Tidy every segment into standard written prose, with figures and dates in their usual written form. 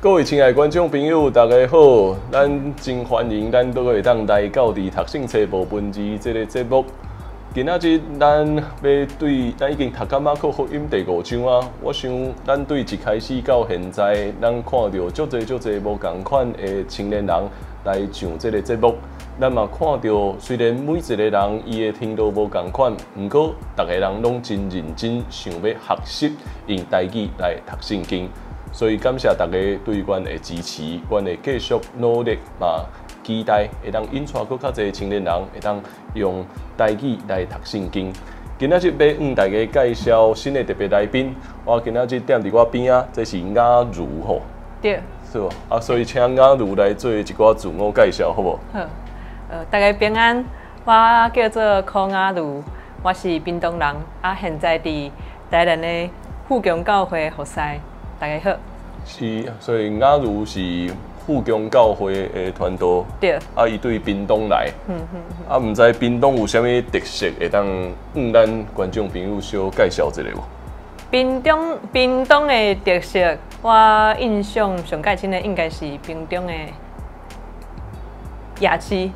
各位親愛的觀眾朋友，大家好！咱真歡迎咱閣會當來到佇讀聖冊無文字這個節目。今仔日咱欲對，咱已經讀到馬可福音第五章啊。我想咱對一開始到現在，咱看著足濟足濟無仝款的青年人來上這個節目。咱嘛看著，雖然每一個人伊的程度無仝款，毋過逐个人攏真認真想欲學習用台語來讀聖經。所以感謝大家對阮的支持，阮會繼續努力嘛，期待會當引帶閣較濟青年人會當用台語來讀聖經。今仔日欲向大家介紹新的特別來賓，我今仔日踮佇我邊仔，這是雅如吼。對。是無？啊，所以請雅如來做一寡自我介紹，好無？好，大家平安，我叫做柯雅如，我是屏東人，啊，現在佇台南的富強教會服侍。大家好。是，所以雅如是富強教會的傳道。對。啊，伊對屏東來。啊，毋知屏東有啥物特色，會當向咱觀眾朋友小介紹一下無？屏東的特色，我印象上蓋深的應該是屏東的夜市。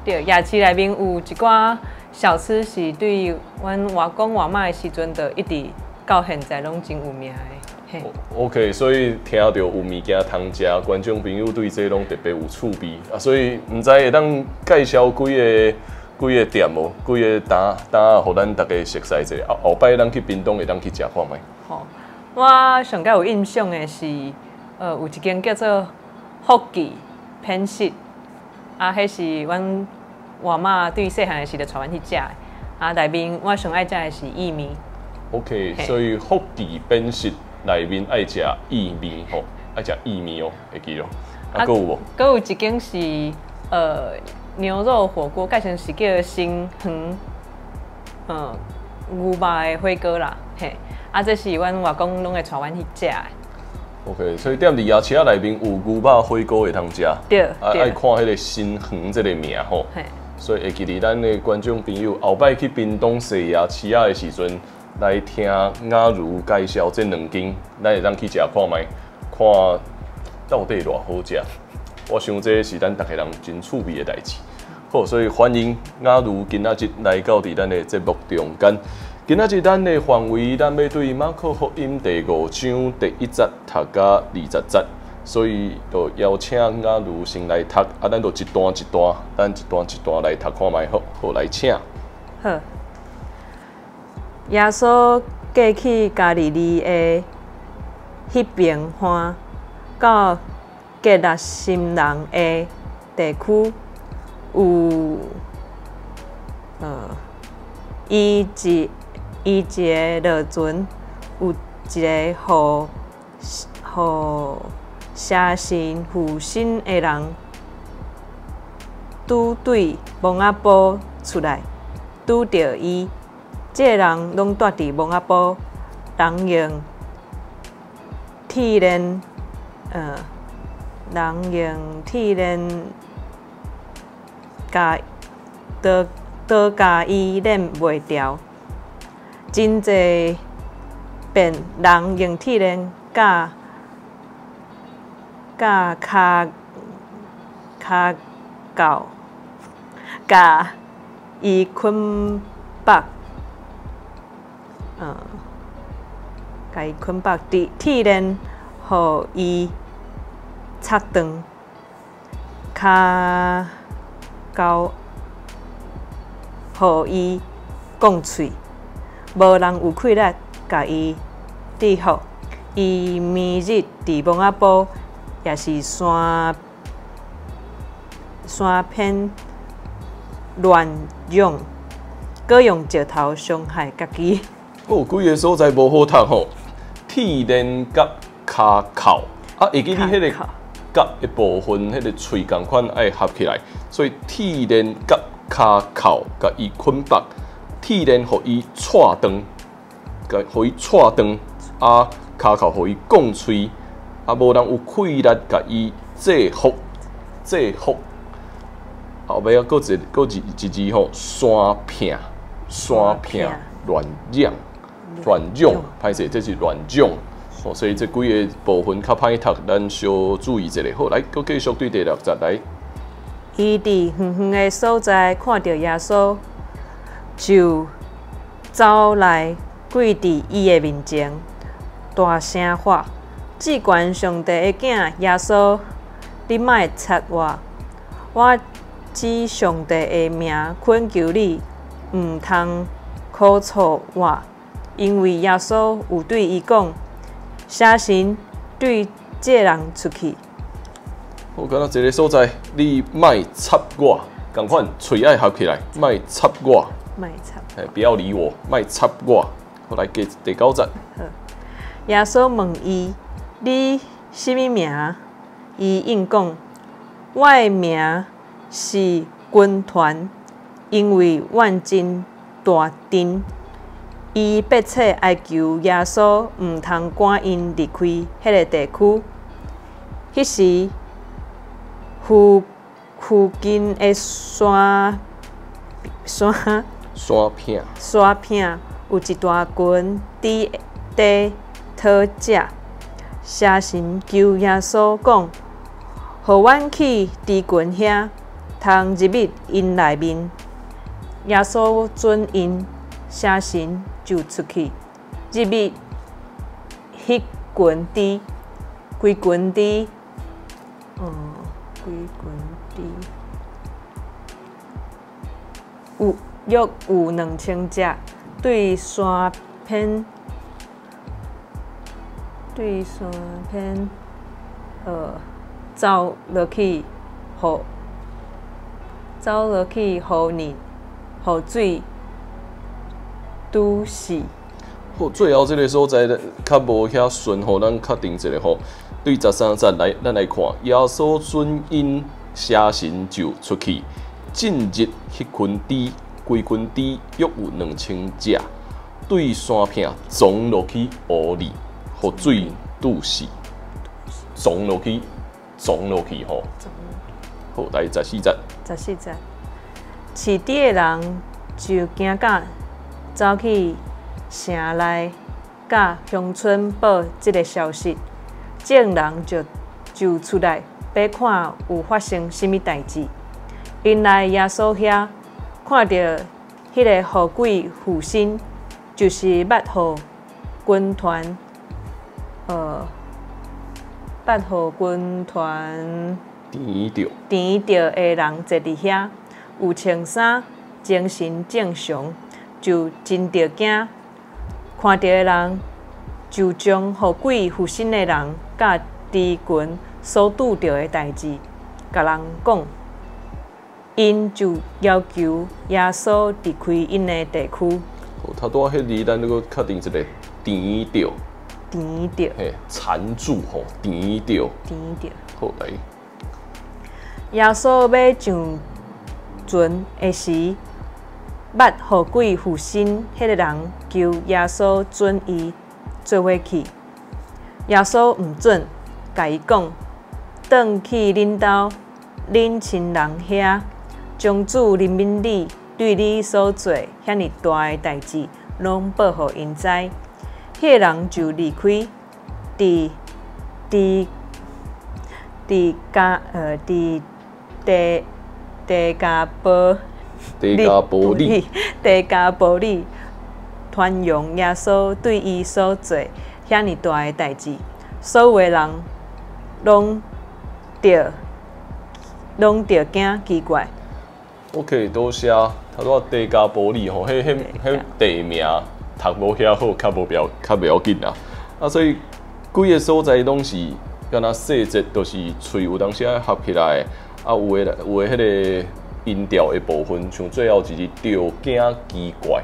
對，夜市內面有一寡小吃是對阮外公外媽的時陣就一直到現在攏真有名的。 OK，所以聽著有物件通食，觀眾朋友對這攏特別有趣味啊！所以毋知會當介紹幾個店無？幾个檔檔，予咱逐家熟悉者。啊，後擺咱去屏東會當去食看覓。吼，我上蓋有印象的是，有一間叫做福記偏食，啊，彼是阮外媽對細漢的時就帶阮去食的。啊，內面我上愛食的是意麵。 OK，所以福記扁食內面愛食意麵吼，愛食意麵哦，會記囉。啊，閣有無？閣有一間是牛肉火鍋，改成是叫新園，牛肉的火鍋啦，嘿。啊，這是阮外公攏會帶阮去食的。 OK，所以踮佇夜市仔內面有牛肉火鍋會通食。對。啊，愛看彼个新園這个名吼。嘿。所以會記得咱的觀眾朋友後擺去屏東踅夜市仔的時陣，來聽雅如介紹這兩間，咱會當去食看覓，看到底偌好食。我想這是咱逐家人真趣味的代誌。好，所以歡迎雅如今仔日來到佇咱的節目中間。今仔日咱的範圍，咱欲對馬可福音第五章第一節讀到20節，所以就邀請雅如先來讀，啊，咱就一段一段，咱一段一段來讀看覓，好，好來請。好。耶穌過去加利利的彼邊岸，到革拉森人的地區，有伊一个落船，有一个予邪神附身的人，拄對墓仔埔出來，拄著伊。這个人攏蹛佇墓仔埔，人用鐵鏈共刀刀共伊鏈袂牢，真濟遍人用鐵鏈絞絞跤跤鉤共伊捆縛。共伊捆縛佇鐵鏈，予伊插斷，跤鉤予伊摃喙，無人有氣力共伊制服。伊暝日佇墓仔埔，抑是山邊亂嚷，閣用石頭傷害家己。哦，規个所在無好讀吼，鐵鏈佮跤銬，啊，會記你彼个佮的部分，彼个喙仝款愛合起來，所以鐵鏈佮跤銬共伊捆縛，鐵鏈予伊掣斷，共予伊掣斷，啊，跤銬予伊摃喙，啊，無人有氣力共伊制服，制服。後尾仔閣一閣一一字吼，山片，山片亂嚷。亂嚷，歹勢，這是亂嚷，哦，所以這幾个部分較歹讀，咱小注意一下。好，來，閣繼續對第六節來。伊佇遠遠的所在看著耶穌，就走來跪佇伊的面前，大聲喊：至懸上帝的囝耶穌，你莫插我！我指上帝的名懇求你，毋通苦挫我。因為耶穌有對伊講：邪神對這人出去。好，敢若一个所在，你莫插我，仝款喙愛合起來，莫插我，莫插。欸，不要理我，莫插我。好，來繼第九節。耶穌問伊：你啥物名？伊應講：我的名是軍團，因為阮真大陣。伊迫切哀求耶穌毋通趕𪜶離開彼个地區。彼時，附附近的山山山坪山坪有一大群豬佇討食。邪神求耶穌講：予阮去豬群遐，通入去𪜶內面。耶穌准𪜶，邪神就出去，入去彼群豬，規群豬，規群豬，有約有2000隻，對山邊，走落去予泥，予水拄死。好，最後這个所在較無遐順吼，咱確定一下吼。對13節來，咱來看，耶穌准𪜶邪神就出去，進入彼群豬，規群豬約有2000隻，對山坪傱落去湖裡，予水拄死，傱落去，傱落去吼。好，來14節。14節，飼豬的人就驚甲走去城內，佮鄉村報這个消息，眾人就出來欲看有發生啥物代誌。𪜶來耶穌遐，看著彼个予鬼附身，就是捌予軍團，捌予軍團纏著纏著的人坐佇遐，有穿衫，精神正常，就真著驚。看著的人就將予鬼附身的人佮豬群所拄著的代誌，共人講。𪜶就要求耶穌離開𪜶的地區。好，頭拄仔彼字，咱閣確定一个纏著，纏著，嘿，纏住吼，纏著，纏著。好，來。耶穌欲上船的時，捌予鬼附身彼个人求耶穌准伊做伙去。耶穌毋准，共伊講：轉去恁兜、恁親人遐，將主憐憫你，對你所做遐爾大的代誌，攏報予𪜶知。彼个人就離開，佇低加波低加波里，低加波里傳揚耶穌對伊所做遐爾大的代誌，所有的人攏著驚奇怪。 OK，多謝。頭拄仔低加波里吼，彼地名讀無遐好，較袂要緊啦。啊，所以幾个所在攏是敢若細節，就是喙有當時愛合起來，啊，有的彼个音調的部分，像最後一字著驚奇怪，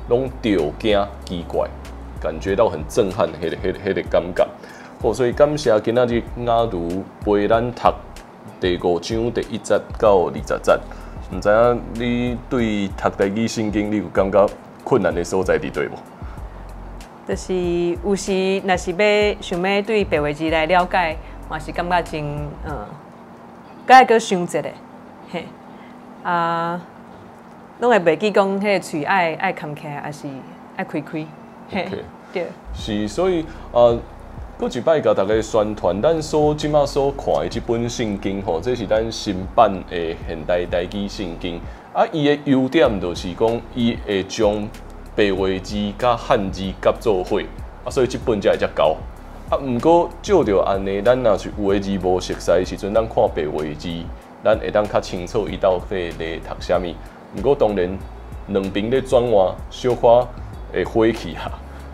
攏著驚奇怪，感覺到很震撼，彼个感覺。好，所以感謝今仔日雅茹陪咱讀第五章第一節到20節。毋知影你對讀台語聖經，你有感覺困難的所在佇佗無？就是有時若是欲想欲對白話字來了解，嘛是感覺真閣愛閣想一下，嘿，啊，攏會袂記講彼个喙愛含起來，抑是愛開開，嘿。 OK。對。是，所以啊，閣一擺共大家宣傳，咱所這馬所看的這本聖經吼，這是咱新版的現代台語聖經。啊，伊的優點就是講，伊會將白話字佮漢字夾做伙，啊，所以這本才會遮厚。啊，毋過照著按呢，咱若是有的字無熟似的時陣，咱看白話字，咱會當較清楚伊到底咧讀啥物。毋過當然，兩邊咧轉換，小可會火氣哈。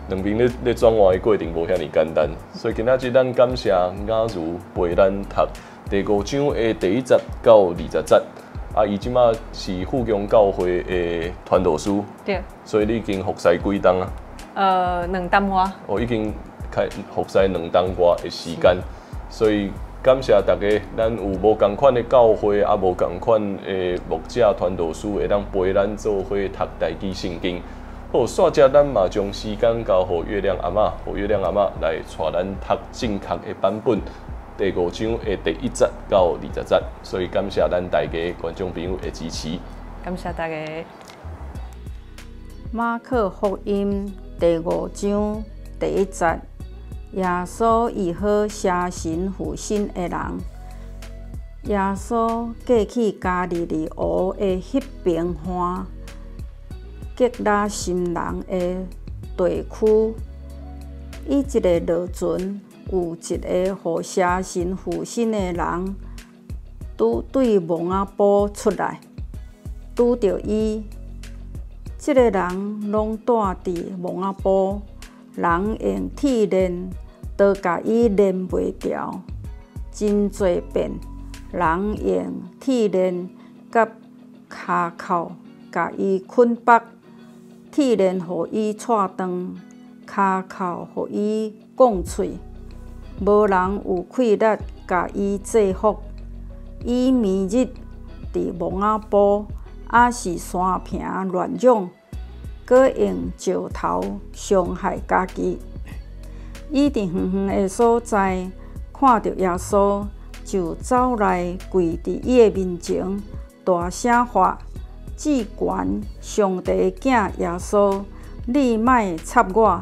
兩邊咧轉換的過程無遐爾簡單，所以今仔日咱感謝雅如陪咱讀第五章的第一節到二十節。啊，伊這馬是富強教會的傳道師，所以你已經服侍幾冬啊？2冬外。哦，已經開服侍2冬外的時間，所以感謝大家，咱有無仝款的教會，啊，無仝款的牧者傳道師，會當陪咱做伙讀台語聖經。好，煞遮咱嘛將時間交予月亮阿嬤，予月亮阿嬤來帶咱讀正確的版本，第五章的第一節到二十節。所以感謝咱大家觀眾朋友的支持。感謝大家。馬可福音第五章第一節，耶穌醫好邪神附身的人。耶穌過去加利利湖的彼爿岸，革拉森人的地區。伊一个落船，有一个予邪神附身的人，拄對墓仔埔出來，拄著伊。這个人攏蹛佇墓仔埔，人用鐵鏈都共伊連袂牢。真濟遍，人用鐵鏈佮跤銬共伊捆縛，鐵鏈予伊掣斷，跤銬予伊摃碎，無人有氣力共伊制服。伊暝日佇墓仔埔，抑是山坪亂嚷，閣用石頭傷害家己。伊佇遠遠的所在看著耶穌，就走來跪佇伊的面前，大聲喊：至懸上帝的囝耶穌，你莫插我！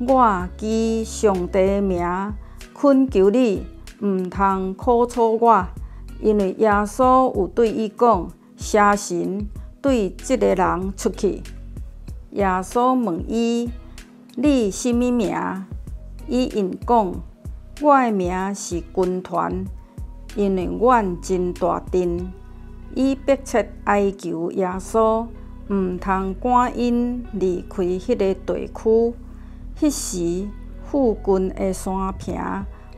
我基上帝的名懇求你，毋通苦楚我。因為耶穌有對伊講：邪神對這个人出去。耶穌問伊：你啥物名？伊應講：我的名是軍團，因為阮真大陣。伊迫切哀求耶穌，毋通趕𪜶離開彼个地區。彼時附近的山坪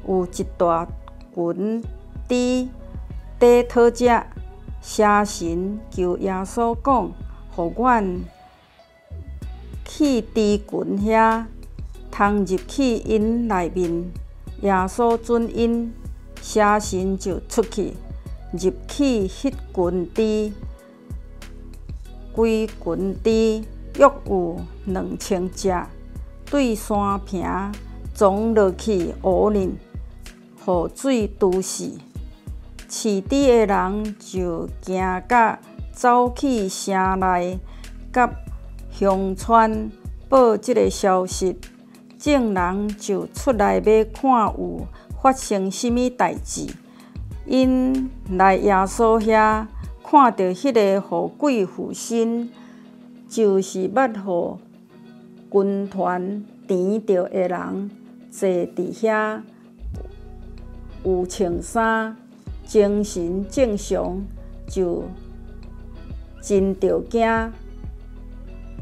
有一大群豬佇討食。邪神求耶穌講，予阮去豬群遐，通入去𪜶內面。耶穌准𪜶，邪神就出去，入去彼群豬，規群豬約有2000隻，對山坪傱落去湖裡，予水揬死。飼豬的人就驚甲走去城內，佮鄉村報這个消息。眾人就出來欲看有發生啥物代誌。𪜶來耶穌遐，看著彼个予鬼附身，就是捌予軍團纏著的人，坐佇遐，有穿衫，精神正常，就真著驚。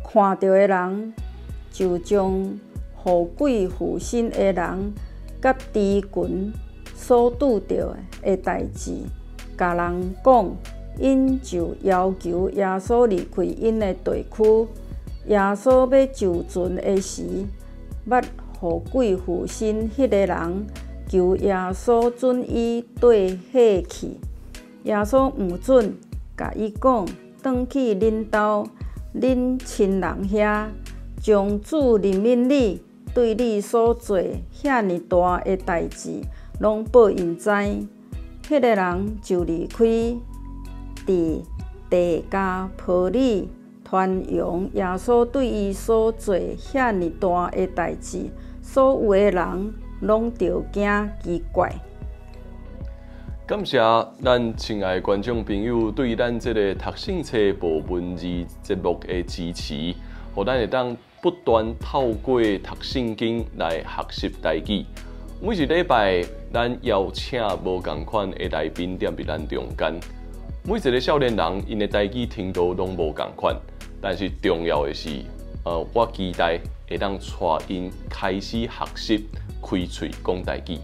看著的人就將予鬼附身的人佮豬群所拄著的代誌，共人講。𪜶就要求耶穌離開𪜶的地區。耶穌欲上船的時，捌予鬼附身彼个人求耶穌准伊綴伙去。耶穌毋准，共伊講：轉去恁兜、恁親人遐，將主憐憫你，對你所做遐爾大的代誌，攏報𪜶知。彼个人就離開，佇低加波利傳揚耶穌對伊所做遐爾大的代誌，所有的人攏著驚奇怪。感謝咱親愛的觀眾朋友對咱這个讀聖冊無文字節目的支持，予咱會當不斷透過讀聖經來學習台語。每一禮拜，咱邀請無仝款的來賓踮佇咱中間。每一个少年人，𪜶的台語程度攏無仝款，但是重要的是，我期待會當帶𪜶開始學習開喙講台語。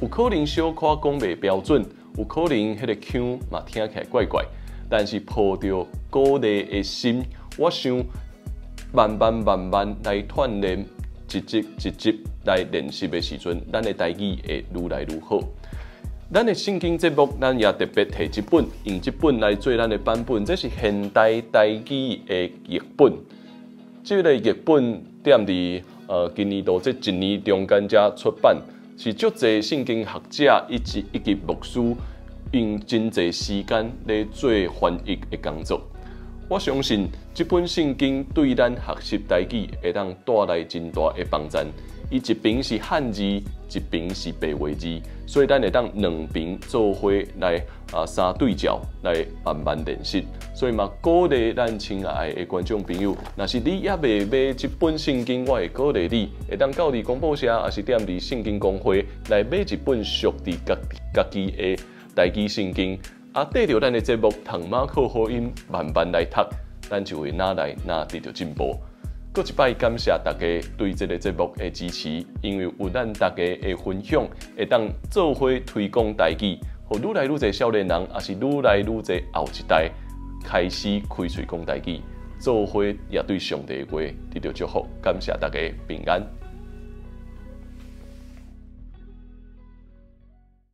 有可能小可講袂標準，有可能彼个腔嘛聽起來怪怪，但是抱著鼓勵的心，我想慢慢慢慢來鍛鍊，一集一集來練習的時陣，咱的台語會愈來愈好。咱的聖經節目，咱也特別提這本，用這本來做咱的版本，這是現代台語的譯本。這个譯本踮佇今年度這一年中間才出版，是足濟聖經學者以及牧師用真濟時間咧做翻譯的工作。我相信這本聖經對咱學習台語會當帶來真大的幫助。伊一邊是漢字，一邊是白話字，所以咱會當兩邊做伙來相對照來慢慢練習。所以嘛，鼓勵咱親愛的觀眾朋友，若是你猶未買這本聖經，我會鼓勵你會當到佇公布社，抑是踮佇聖經公會來買一本屬佇家家己的台語聖經。綴著咱的節目《讀馬可福音》，慢慢來讀，咱就會愈來愈得著進步。閣一擺感謝大家對這个節目的支持，因為有咱大家的分享，會當做伙推廣台語，予愈來愈濟少年人，抑是愈來愈濟後一代開始開喙講台語，做伙也對上帝的話得著祝福。感謝大家平安。